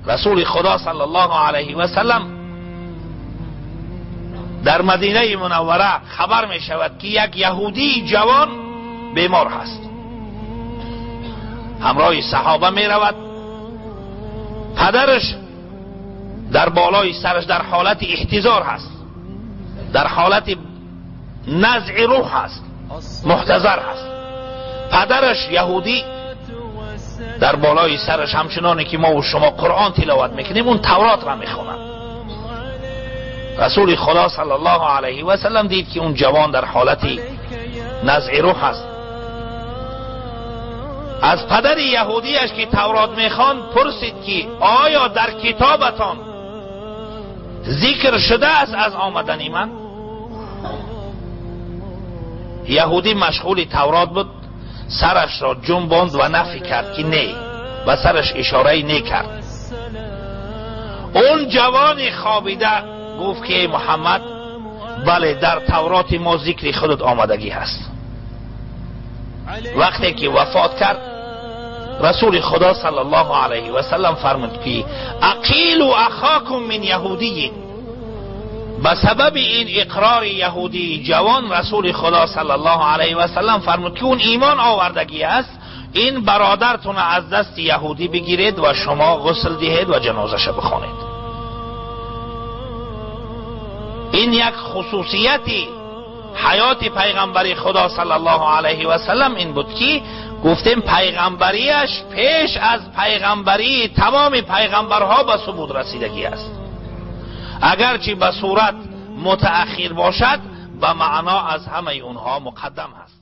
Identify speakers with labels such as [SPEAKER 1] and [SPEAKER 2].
[SPEAKER 1] رسول خدا صلی الله علیه و سلم در مدینه منوره خبر می شود که یک یهودی جوان بیمار هست. همراه صحابه می رود، پدرش در بالای سرش در حالت احتضار هست، در حالت نزع روح هست، محتضر هست. پدرش یهودی در بالای سرش همچنانی که ما و شما قرآن تلاوت میکنیم اون تورات را میخونند. رسول خدا صلی الله علیه و سلم دید که اون جوان در حالت نزع روح هست. از پدر یهودیش که تورات میخوان پرسید که آیا در کتابتان ذکر شده است از آمدن من؟ یهودی مشغول تورات بود، سرش را جنباند و نفی کرد که نه، و سرش اشاره نه کرد. اون جوان خوابیده گفت که محمد، بله در تورات ما ذکر خودت آمدگی هست. وقتی که وفات کرد رسول خدا صلی الله علیه و سلم فرمود که اقیلوا اخاکم من یهودی. به سبب این اقرار یهودی جوان رسول خدا صلی الله علیه و سلم فرمود که اون ایمان آوردگی است، این برادرتون از دست یهودی بگیرید و شما غسل دهید و جنازش بخوانید. این یک خصوصیتی حیات پیغمبری خدا صلی الله علیه و سلم این بود که گفتیم پیغمبریش پیش از پیغمبری تمام پیغمبرها به ثبوت رسیدگی است. اگرچه به صورت متأخر باشد به معنا از همه اونها مقدم هست.